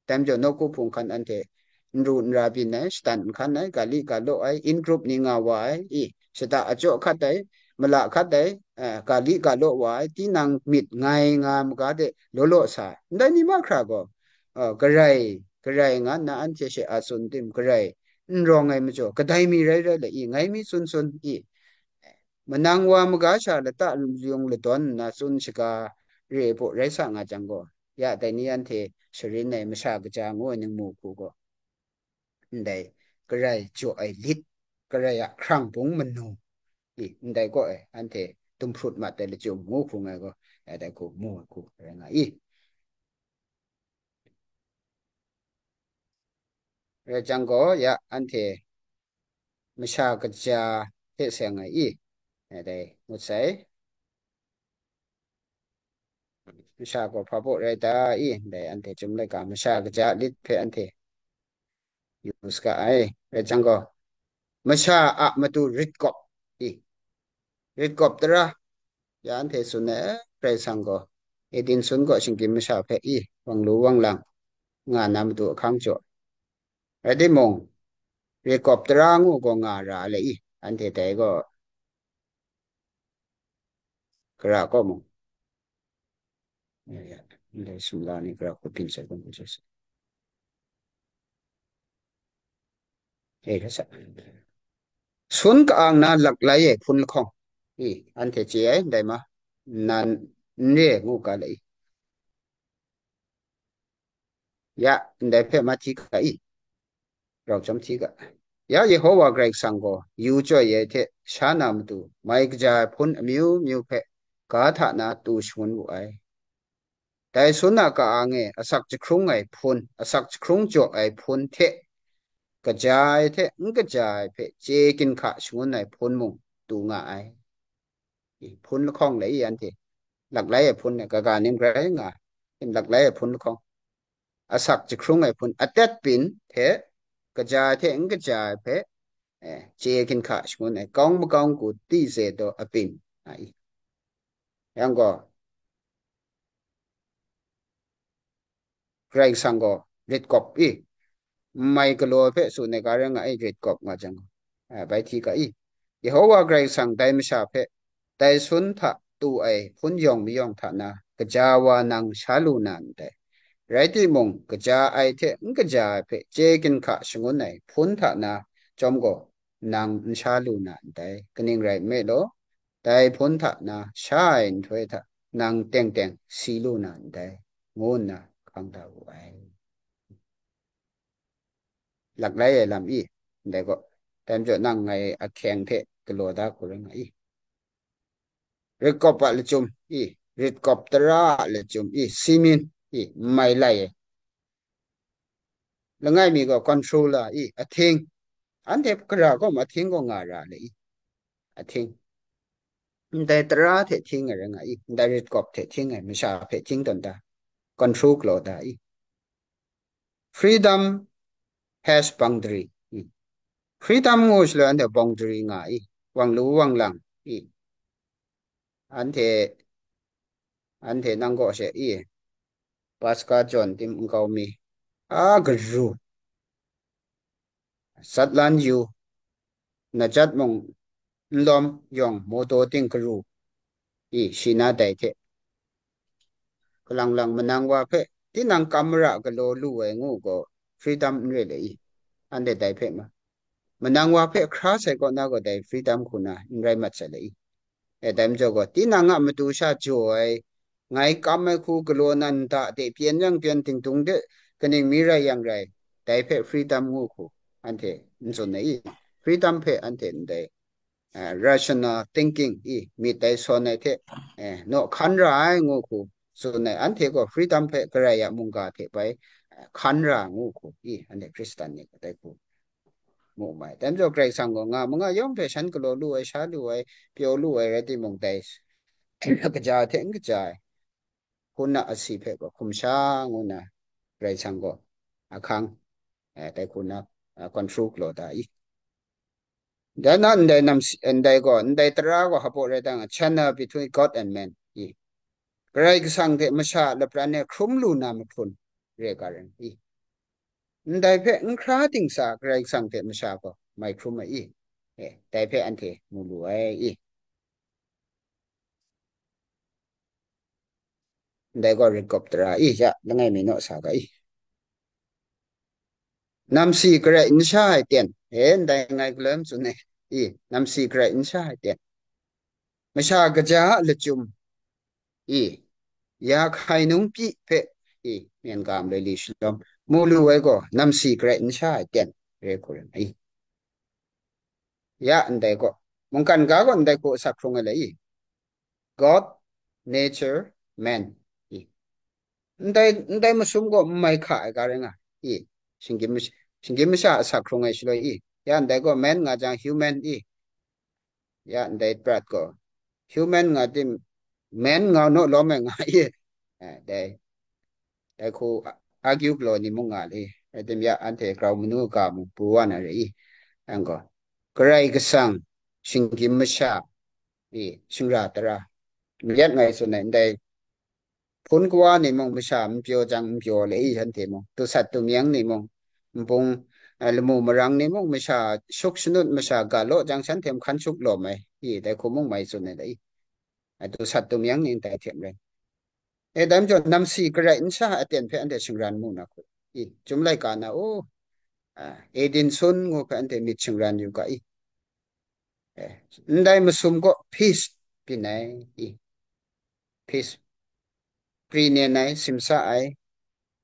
Dai majaw, nawku hpung hkan anhte n ru n ra byin ai, shatan n hkan ai, ga li ga law ai, in group ni nga wa ai, i, shada a jaw hkat ai, mala hkat ai, eh, ga li ga law wa ai, tinang myit ngai nga maga de law law sa ai. Ndai ni mahkra gaw, eh, garai, garai nga nna anhte she a tsun tim, garai n rawng ai majaw, kadai mi rai rai le i, ngai mi tsun tsun i, manang wa maga sha lata yung ladawn nna tsun shaga re ai baw rai sa nga jang gaw, ya dai ni anhte sharin ai masha kaja ngu ai ningmu hku gaw, ndai garai jaw ai lit, garai a hkrang bung manu, i, ndai gaw e, anhte dumhprut mat ai lachyum ngu hku ngai gaw, ya dai hku mu ai hku rai nga i. Rai jang gaw, ya, anhte masha kaja hte seng ai i, ya dai ngut sai. Masha gaw hpa baw rai ta i, ndai anhte chyum laika masha kaja lit hpe anhte yu saga ai. Rai jang gaw, masha a matu rit kawp i, rit kawp tara, ya anhte tsun ai, eh, Karai Kasang gaw, Eden sun gaw shinggyim masha hpe i, wang lu wang lang nga na matu ahkang jaw. Rai timung, rit kawp tara ngu gaw nga ra ai le i, anhte dai gaw, gara kaw mung, ya, ya, ndai sumla ni gara hku byin sai gaw, e, sun ka-ang na laklai ai hpun lahkawng, i, anhte chye ai, ndai ma, nan n re ngu ga le i. Ya, ndai hpe ma hti ga i, rau chyawm hti ga. Ya, Yehowa Karai Kasang gaw yu chyoi ai hte sha na matu mai kaja ai hpun amyu myu hpe ga hta na tu shangun wu ai. Dai sun a ka-ang e asak jahkrung ai hpun, asak jahkrung jaw ai hpun hte, kaja ai hte n kaja ai hpe chye ginhka shangun ai hpun mung tu nga ai. I, hpun lahkawng le i, anhte laklai ai hpun, kaga ning rai nga, laklai ai hpun lahkawng, asak jahkrung ai hpun, atet byin hte kaja ai hte n kaja ai hpe, eh, chye ginhka shangun ai, kawng makawng ku ti ze daw abyin, a i. Yang gaw, Karai Kasang gaw rit kawp i, n mai galaw hpe tsun ai ga rai nga ai, rit kawp nga jang, a, bai hti ga i, Yehowa Karai Kasang dai masha hpe, dai sun hta tu ai hpun yawng mayawng hta na kaja wa nang sha lu na ndai. Rai timung, kaja ai hte n kaja ai hpe chye ginhka shangun ai hpun hta na chyawm gaw, nang n sha lu na ndai. Kaning rai nme law, dai hpun hta na sha ai nhtoi hta nang teng teng si lu na ndai, ngu nna hkang da wu ai. Laklai ai lam i, ndai gaw, dai majaw nang ngai ahkyeng hte galaw da hku rai nga i. Rit kawp a lachyum i, rit kawp tara a lachyum i, si myin i, n mai lai ai. Langai mi gaw controller i, ahting. Anhte gara gaw ahting gaw nga ra le i, ahting. Ndai tara hte hting ai rai nga i, ndai rit kawp hte hting ai, masha hpe hting tawn ta, control galaw ta i. Freedom has boundary. I. Freedom ngu shaloi anhte boundary nga i, wang lu wang lang i. Anhte, anhte nang gaw she i, Paska jawn tim nkau mi, a garu, zatlan yu, najat mung nlawm yawng moto ting garu, i, shi na dai hte, kalang lang manang wa hpe tinang kam mara galaw lu ai ngu gaw, freedom n re le i, anhte dai hpe ma, manang wa hpe hkra sai kaw na gaw dai freedom hku na n rai mat sai le i. E, dai majaw gaw, tinang a matu sha jaw ai, ngai kam ai hku galaw na nta de pyen yang pyen, dingdung de kaning mi rai yang rai, dai hpe freedom ngu hku anhte n tsun ai i? Freedom hpe anhte ndai, eh, rational thinking i, myit dai sawn ai hte, eh, naw hkan ra ai ngu hku tsun ai, anhte gaw freedom hpe Karai a mungga hte bai, eh, hkan ra ngu hku i, anhte Hkristan ni gaw dai hku mu mai. Dai majaw Karai Kasang gaw nga ma nga yawng hpe shan galaw lu ai, sha lu ai, pyaw lu ai rai timung, dai kaja hte n kaja ai, hpun a asi hpe gaw hkum sha ngu na, Karai Kasang gaw ahkang, eh, dai hku na, eh, control galaw da i. Dan na ndai nam si-, ndai gaw, ndai tara gaw hpaw rai tang, a channel between God and man i. Karai Kasang hte masha a lapran e hkrum lu na mahkrun re ga rai i. Ndai hpe n hkra dingsa Karai Kasang hte masha gaw mai hkrum ai i. E, dai hpe anhte mu lu ai i. Ndai gaw rit kawp tara i, ya, langai mi naw sa ga i. Namsi garai n sha ai ten, e, ndai ngai galoi tsun e, i, namsi garai n sha ai ten. Masha kaja a lachyum, i, ya hkai nungpyi hpe, i, myen ga maloi li shalawm, mu lu ai gaw, namsi garai n sha ai ten, re hku rai, i. Ya ndai gaw, mungkan ga gaw ndai hku asak hkrung ai le i. God, nature, man. I. Ndai, ndai masum gaw n mai hka ai ga rai nga. I. Shinggyim mash-, shinggyim masha asak hkrung ai shaloi i. Ya ndai gaw man nga jang human i. Ya ndai prat gaw human nga tim, man nga naw lawm ai nga i. Eh, dai. Dai hku a-, argue galaw ni mung nga le. Rai tim ya anhte grau manu ga mung pru wa na re i. Ang gaw, Karai Kasang, shinggyim masha, i, shingra tara, mayat ngai tsun ai ndai hpun kawa ni mung masha n pyaw jang n pyaw le i, shanhte mung, dusat dumyeng ni mung, npung, eh, lamu marang ni mung masha shuk shanut masha ga law jang shanhte mung hkan shuk lawm ai, i, dai hku mung mai tsun ai le i. Adu sat dumyang ning dai hte maren. E, dai majaw namsi garai n sha aten hpe anhte shingran mu na hku. I, Chyum laika na, o, a, Eden sun ngu hpe anhte myit shingran yu ga i. E, ndai masum gaw peace byin ai, i. Peace. Pri nen ai, simsa ai,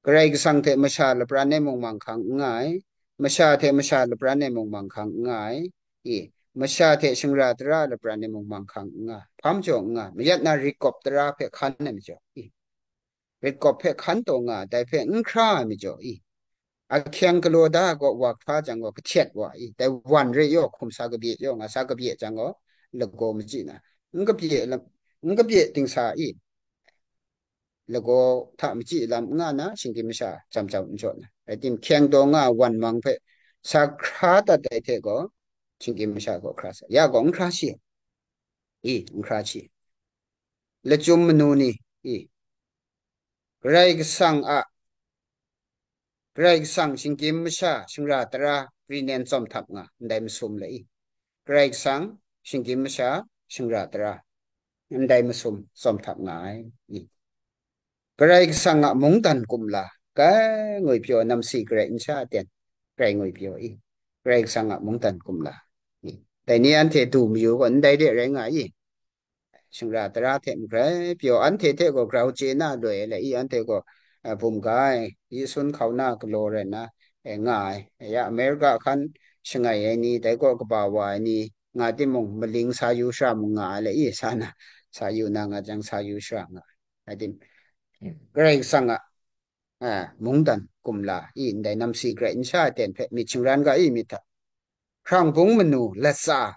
Karai Kasang hte masha lapran e mung manghkang n nga ai, masha hte masha lapran e mung manghkang n nga ai, i, masha hte shingra tara lapran e mung manghkang n nga, hpa majaw n nga, mayat na rit kawp tara hpe hkan ai majaw, i, rit kawp hpe hkan taw nga, dai hpe n hkra ai majaw, i, ahkyang galaw da gaw wa hkra jang gaw, kahtet wa, i, dai wan re yaw, hkum sa kabye yaw, nga sa kabye jang gaw, lagaw machyi na, n kabye lam, n kabye dingsa, i, lagaw hta machyi lam n nga na, shinggyim masha jam jau n jaw na. Rai tim, hkyeng daw nga wan mang hpe sa hkra dat ai hte gaw, shinggyim masha gaw hkra sa, ya gaw n hkra shi, i, n hkra shi. Lachyum manu ni, i, Karai Kasang a, Karai Kasang shinggyim masha shingra tara pri nen tsawm htap nga, ndai masum le i. Karai Kasang shinggyim masha shingra tara, ndai masum tsawm htap nga ai, i. Karai Kasang a mungdan kumla, kai ngwi pyaw namsi garai n sha aten, kai ngwi pyaw i. Karai Kasang a mungdan kumla, i. Dai ni anhte du mayu gaw ndai de rai nga i. Shingra tara hte magrai pyaw, anhte hte gaw grau chye na loi ai le i, anhte gaw, a, bum ga ai, yi sun hkau na galaw rai nna, e, nga ai. E, ya America hkan shangai ai ni, dai gaw kaba wa ai ni, nga timung, maling sa yu shara mung nga ai le i, sa na, sa yu na nga jang, sa yu shara nga ai. Rai tim, Karai Kasang a, a, mungdan kumla i, ndai namsi garai n sha ai ten hpe myit shingran ga i myit hta. Hkrang bung manu latsa,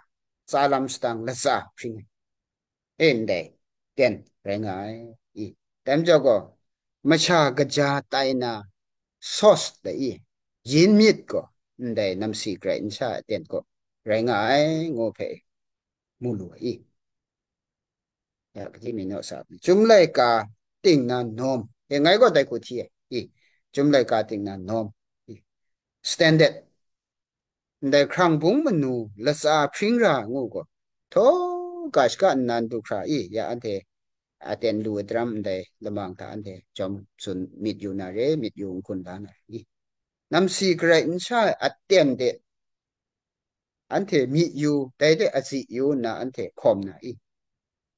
tsa lam sadang latsa hpring ai. E, ndai ten rai nga ai, i. Dai majaw gaw, masha kaja tai na sauce da i, yin myit gaw, ndai namsi garai n sha ai ten gaw rai nga ai, ngu hpe mu lu ai, i. Ya, kaji mi naw sa, Chyum laika ting na norm. E, ngai gaw dai hku hti ai, i. Chyum laika ting na norm, i. Standard. Ndai hkrang bung manu latsa hpring ra ngu gaw, htaw ga shaka nnan du hkra i, ya anhte aten lu ai daram ndai lamang hta anhte jawm tsun myit yu na re, myit yu n hkun la na re i. Namsi garai n sha ai aten de anhte myi yu, dai de azi yu nna anhte hkawm na i,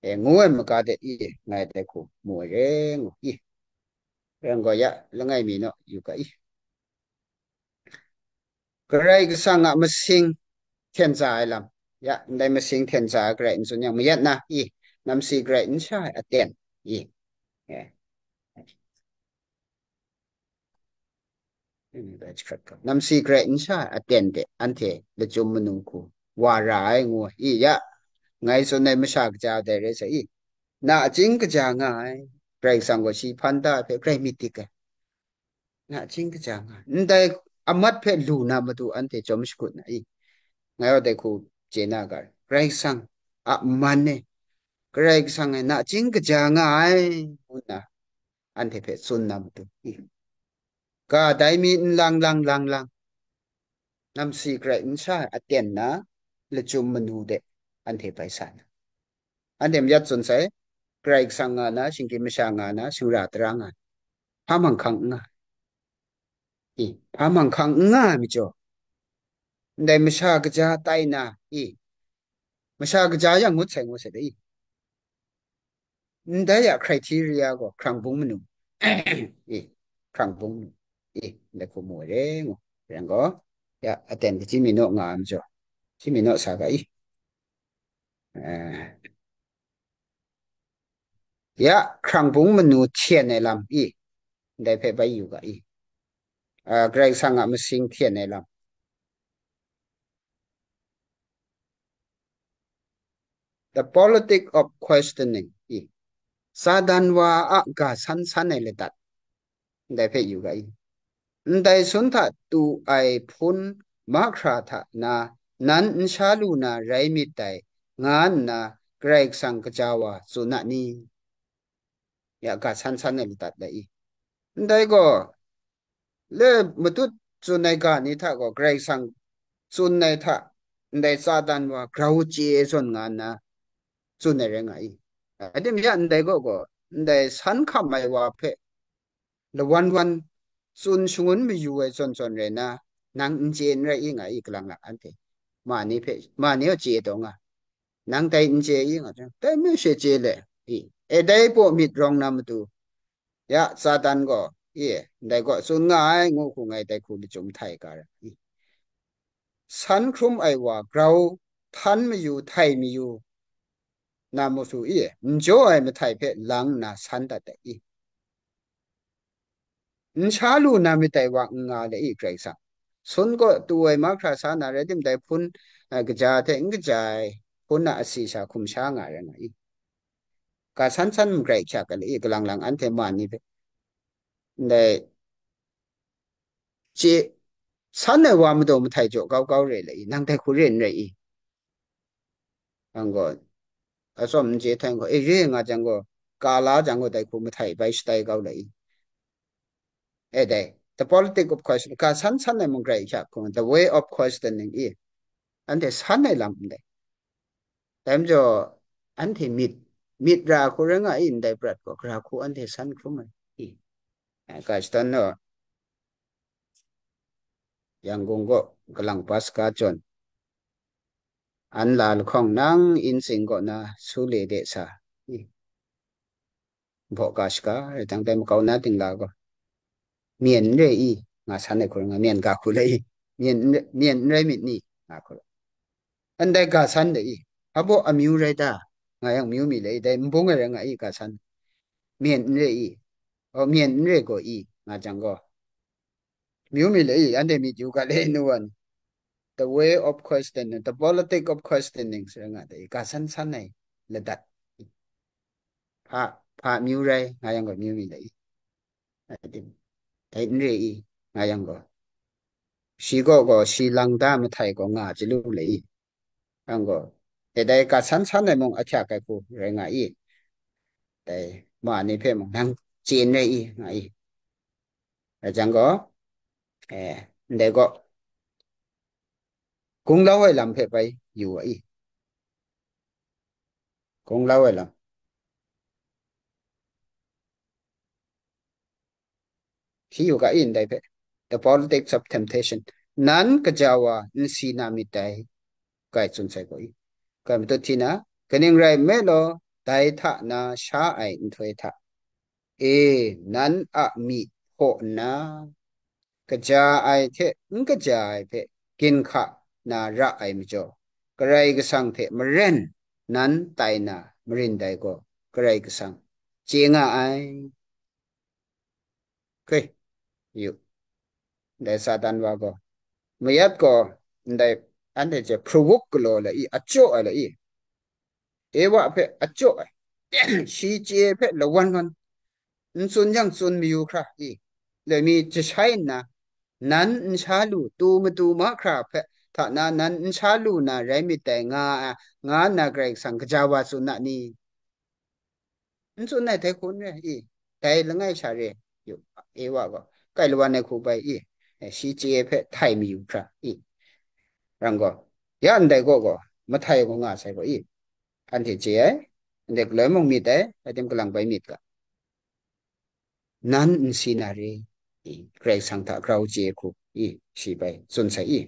e, ngu ai maga de i, ngai dai hku mu ai re, ngu i. Rai gaw ya, langai mi naw yu ga i. Karai Kasang a masing hten tsa ai lam. Ya, ndai masing hten tsa ai garai n tsun yang, mayat na i, namsi garai n sha ai aten i. E. Namsi garai n sha ai aten de anhte lachyum manu hku wa ra ai, ngu ai. I, ya, ngai tsun ai masha kaja dai rai sa i, nachying kaja nga ai. Karai Kasang gaw shi hpan da ai hpe grai myit dik ai. Nachying kaja nga ai. Ndai amat hpe lu na matu anhte chyawm shakut na i? Ngai gaw dai hku chye na ga, Karai Kasang a man e, Karai Kasang e nachying kaja nga ai, ngu nna anhte hpe tsun na matu i? Ga dai mi n lang lang lang lang, namsi garai n sha ai aten na lachyum manu de anhte bai sa na. Anhte mayat tsun sai, Karai Kasang nga na, shinggyim masha nga na, shingra tara nga, hpa manghkang n nga. I, hpa manghkang n nga ai majaw, ndai masha kaja tai na, i, masha kaja yang ngut sai ngut sai da, i. Ndai a criteria gaw hkrang bung manu, i, hkrang bung manu, i, ndai hku mu ai re ngu. Yang gaw, ya, aten kaji mi naw nga ai majaw, ji mi naw sa ga, i. Eh, ya, hkrang bung manu hten ai lam, i, ndai hpe bai yu ga, i. Ah, Karai Kasang a masing hten ai lam. The politic of questioning, i. Satan wa a ga san san ai ladat, ndai hpe yu ga, i. Ndai sun hta tu ai hpun mahkra hta na, nan n sha lu na rai myit dai, nga nna Karai Kasang kaja wa tsun a ni? Ya, ga san san ai ladat lai i. Ndai gaw, le matut tsun ai ga ni hta gaw, Karai Kasang tsun ai hta, ndai Satan wa grau chye ai zawn nga nna tsun ai rai nga i. Adim ya ndai gaw gaw, ndai san hkam ai wa hpe lawan wan tsun shangun mayu ai zawn zawn rai na, nang n chye n rai i nga i, kalang lang anhte. Ma ni hpe, ma ni gaw chye taw nga. Nang dai n chye i nga jang, dai mi she chye le i. E dai paw myit rawng na matu, ya, Satan gaw, i, ndai gaw tsun nga ai, ngu hku ngai dai hku lachyum htai ga ra i. San hkrum ai wa grau htan mayu, htai mayu, na matu i, n jaw ai mahtai hpe lang nna san dat ai i. N sha lu na myit dai wa n nga le i, Karai Kasang. Sun gaw tu ai mahkra sa na rai tim, dai hpun, eh, kaja hte n kaja ai hpun a asi sha hkum sha nga rai nga i. Ga san san magrai hkyak ai le i, kalang lang anhte ma ni hpe. Ndai chye san ai wa madaw mahtai jaw kau kau re le i, nang dai hku re n rai i. Ang gaw, atsawm n chye htai gaw, e, re nga jang gaw, ka la jang gaw, dai hku mahtai bai shatai kau le i. E dai, the politic of question, ga san san ai mung grai hkyak hku, the way of questioning i, anhte san ai lam ndai. Dai majaw, anhte myit, myit ra hku rai nga i, ndai prat gaw, gara hku anhte san hkrum ai i. Ai, ga shadawn naw, Yangon gaw kalang Paska jawn, an la lahkawng nang insing kaw na su le de sa, i, baw ga shaga rai tang dai makau na dingla gaw, myen n re i, nga san ai hku rai nga, myen ga hku le i, myen n re, myen n rai myit ni, nga hku rai. Ndai ga san de i, abaw amyu rai ta, nga yang myu mi le i, dai n bung ai rai nga i, ga san. Myen n re i, o, myen n re gaw i, nga jang gaw, myu mi le i, anhte myit yu ga le nu wan. The way of questioning, the politic of questioning, sa nga de i, ga san san ai ladat. Hpa, hpa myu rai, nga yang gaw myu mi le i. Dai n re i, nga yang gaw. Shi gaw gaw, shi lang da mahtai gaw nga chyalu le i. Yang gaw, e dai ga san san ai mung ahkyak ai hku rai nga i. Dai ma ni hpe mung nang chye n rai i, nga i. Rai jang gaw, eh, ndai gaw, gunglau ai lam hpe bai yu wa i. Gunglau ai lam. Hti yu ga i ndai hpe, the politics of temptation. Nan kaja wa n si na myit dai, kai tsun sai gaw i. Kai matut hti na, kaning rai nme law, dai hta na sha ai nhtoi hta, e, nan a myi hpaw nna, kaja ai hte n kaja ai hpe ginhka na ra ai majaw, Karai Kasang hte maren nan tai na marin dai gaw, Karai Kasang chye nga ai. Hkoi, yu, ndai Satan wa gaw, mayat gaw, ndai anhte hte provoke galaw la i, a chyaw ai la i, Ewa hpe a chyaw ai, shi chye hpe lawan lawan, n tsun yang tsun mayu hkra i, loi mi jashai nna, nan n sha lu, tu matu mahkra hpe hta na nan n sha lu na rai myit dai nga, nga nna Karai Kasang kaja wa tsun na ni? N tsun ai dai hku n re i, dai langai sha re yu, Ewa gaw kai lawan ai hku bai i, shi chye hpe htai mayu hkra i, rang gaw, ya ndai gaw gaw, mahtai gaw nga sai gaw i, anhte chye ai, Ndai galoi mung myit ai, rai tim kalang bai myit ga. Nan n si na re, i, Karai Kasang hta grau chye hku, i, shi bai tsun sai i.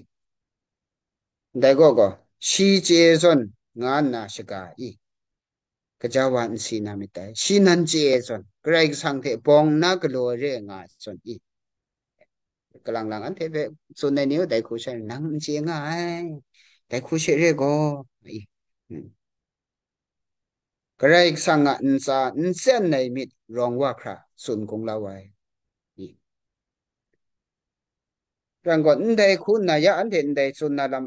Ndai gaw gaw, shi chye zawn nga nna shaga i, gaja wa n si na myit dai. Shi nan chye zawn, Karai Kasang hte bawng na galaw re nga zawn i. Kalang lang anhte hpe tsun ai ni u, dai hku she, nang n chye nga ai, dai hku she re gaw, i. Hmm. Karai Kasang a ntsa n tsen ai myit rawng wa hkra tsun kung la ai. I. Rai gaw, ndai hku nna ya anhte ndai tsun na lam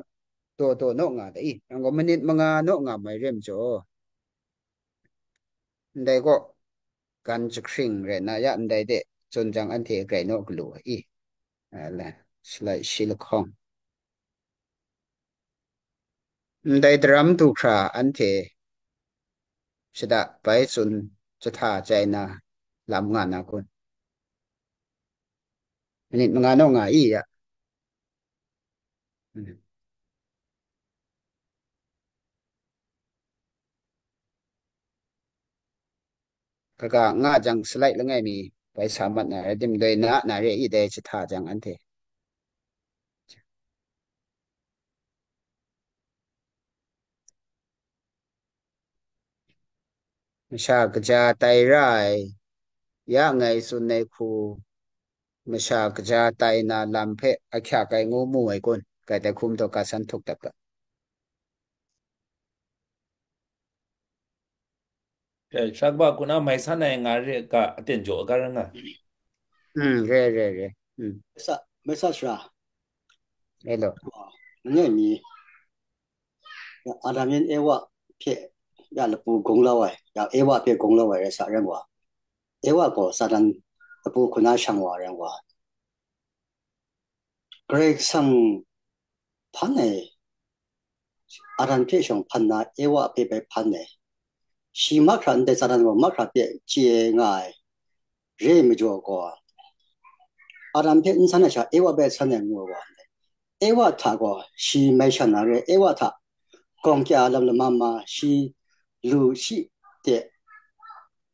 daw daw naw nga da i? Rai gaw, manit manga naw nga mai re majaw, ndai gaw gan jahkring rai nna ya ndai de tsun jang anhte grai naw galu ai i? A, la, shalai shi lahkawng. Ndai daram du hkra anhte shada bai tsun jahta chye na lam nga na kun? Manit manga naw nga i ya. Kaga nga jang salai langai mi bai sa mat na rai tim, doi na na re i dai jahta jang anhte. Masha kaja tai ra ai, ya ngai tsun ai hku, masha kaja tai na lam hpe ahkyak ai ngu mu ai kun? Kai tai hku majaw ka san htuk dat ga. Shakba kuna mai san ai nga re ga aten jaw ga rai nga. Mm, re, re, re. Mm. Mesa, mesa shara. Hello. Ngai mi. Ya, Adam yan Ewa hpe ya lapu gong lau ai, ya Ewa hpe gong lau ai rai sa rai wa. Ewa gaw Satan lapu hkuna shang wa rai wa. Karai Kasang hpan ai, Adam hte shawng hpan na Ewa hpe bai hpan ai. Shi mahkra ndai Satan gaw mahkra pye chye nga ai. Re ai majaw gaw, Adam hpe n san ai sha, Ewa bai san ai ngu ai wa ndai. Ewa hta gaw shi mai shan na re, Ewa hta gawng kya lam lama ma, shi lu shi de,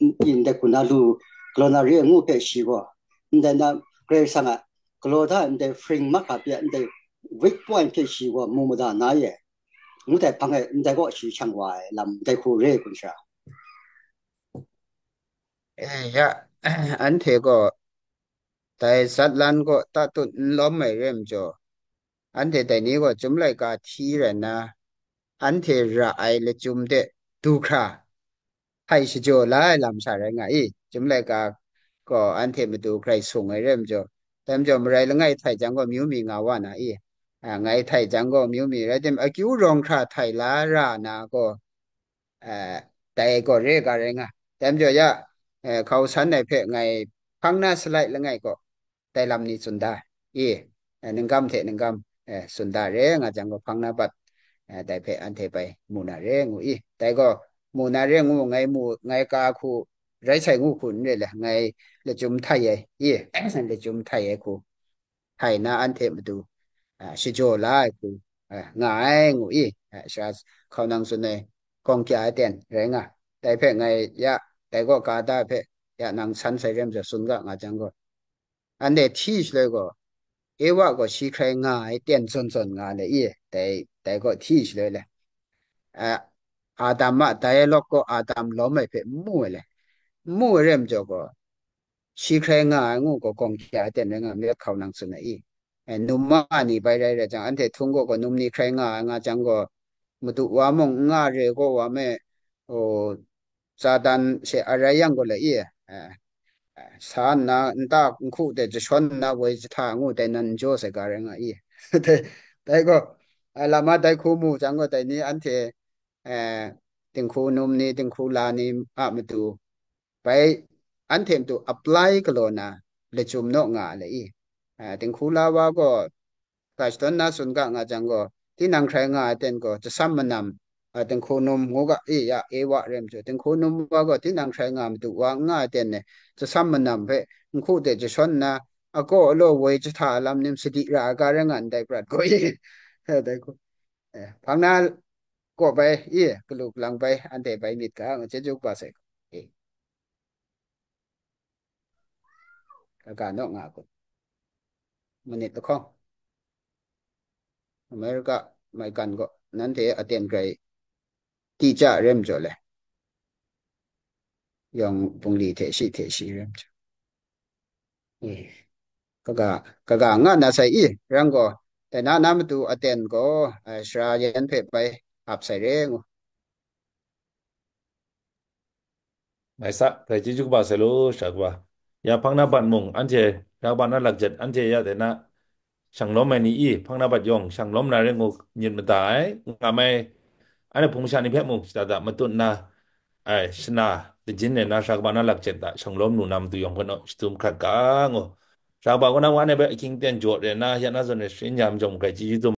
n-, ndai hku na lu galaw na re ai ngu hpe shi gaw, ndai na Karai Kasang a galaw da ai ndai fring mahkra pye ndai weak point hpe shi gaw mu mada na ye, ngu dai hpang e ndai gaw shi shang wa ai lam ndai hku re ai kun sha? E ya, anhte gaw dai zatlan gaw tatut n lawm ai re majaw, anhte dai ni gaw chyum laika hti rai nna, anhte ra ai lachyum de du hkra, htai shajaw la ai lam sha rai nga i? Chyum laika gaw anhte matu grai sung ai re majaw, dai majaw marai langai htai jang gaw amyu mi nga wa na i? A, ngai htai jang gaw amyu mi rai tim, akyu rawng hkra htai la ra na gaw, a, dai gaw re ga rai nga. Dai majaw ya, e, hkau san ai hpe ngai hpang na salai langai gaw, dai lam ni tsun da i? E, ningkam hte ningkam, e, tsun da re nga jang gaw, hpang na bat, e, dai hpe anhte bai mu na re ngu i? Dai gaw, mu na re ngu, ngai mu, ngai ka hku rai sai ngu hku n re le, ngai lachyum htai ai i? Lachyum htai ai hku, htai na anhte matu, a, shajaw la ai hku, a, nga ai ngu i? A, sha hkau nang tsun ai, gawng kya ai ten rai nga. Dai hpe ngai ya, dai gaw ka da hpe ya nang san sai rem jaw tsun ga nga jang gaw, anhte hti shaloi gaw, Ewa gaw shi hkrai nga ai ten zawn zawn nga le i? Dai, dai gaw hti shaloi le, a, Adam a dialogue gaw Adam lawm ai hpe n mu ai le, n mu ai re majaw gaw, shi hkrai nga ai ngu gaw, gawng hkya ai ten rai nga myit hkau nang tsun ai i? E, num ma ni bai rai rai jang, anhte htung gaw gaw, num ni hkrai nga ai nga jang gaw, madu wa mung n nga re gaw wa me, o, Satan she a rai yang gaw le i? E, e, sa nna nta nhku de jashawn nna woi jahta ngu dai nan n jaw sai ga rai nga i? Dai, dai gaw, a, lama dai hku mu jang gaw, dai ni anhte, e, dinghku num ni, dinghku la ni a matu, bai anhte matu apply galaw na lachyum naw nga a le i? A, dinghku la wa gaw, ga shadawn na tsun ga nga jang gaw, tinang hkrai nga ai ten gaw, jasam manam, a, dinghku num ngu ga i? Ya, Ewa re majaw, dinghku num wa gaw, tinang hkrai nga madu wa n nga ai ten e, jasam manam hpe nhku de jashawn nna, agaw alaw woi jahta lam nim sadi ra ai ga rai nga ndai prat gaw i? Dai gaw, e, hpang na kaw bai, i, galu galang bai, anhte bai myit ga, chyeju kaba sai. E. Kaga naw nga kun. Manit lahkawng. America, maigan gaw, nanhte aten grai, ti ja rem jaw le. Yawng bungli hte shi hte shi rem jaw. E. Kaga, kaga nga na sai i, rang gaw, dai na na matu aten gaw, eh, sara yan hpe bai ap sai re ngu. Mai sa, grai chyeju kaba sai lo, sara kaba. Ya hpang na bat mung, anhte sara kaba na lak jet, anhte ya de na, shang lawm ai ni i, hpang na bat yawng, shang lawm na re ngu, myit mada ai, nga mai, anhte hpung masha ni hpe mung, shada da matut na, ai, shana, lajin le na, sara kaba na lak jet da, shang lawm lu na matu yawng hpe naw, shadum hkrat ga, ngu. Sara kaba kaw na wa ne bai, ahkying ten jaw re na, ya na zawn e, sharin ya majawm, grai chyeju dum.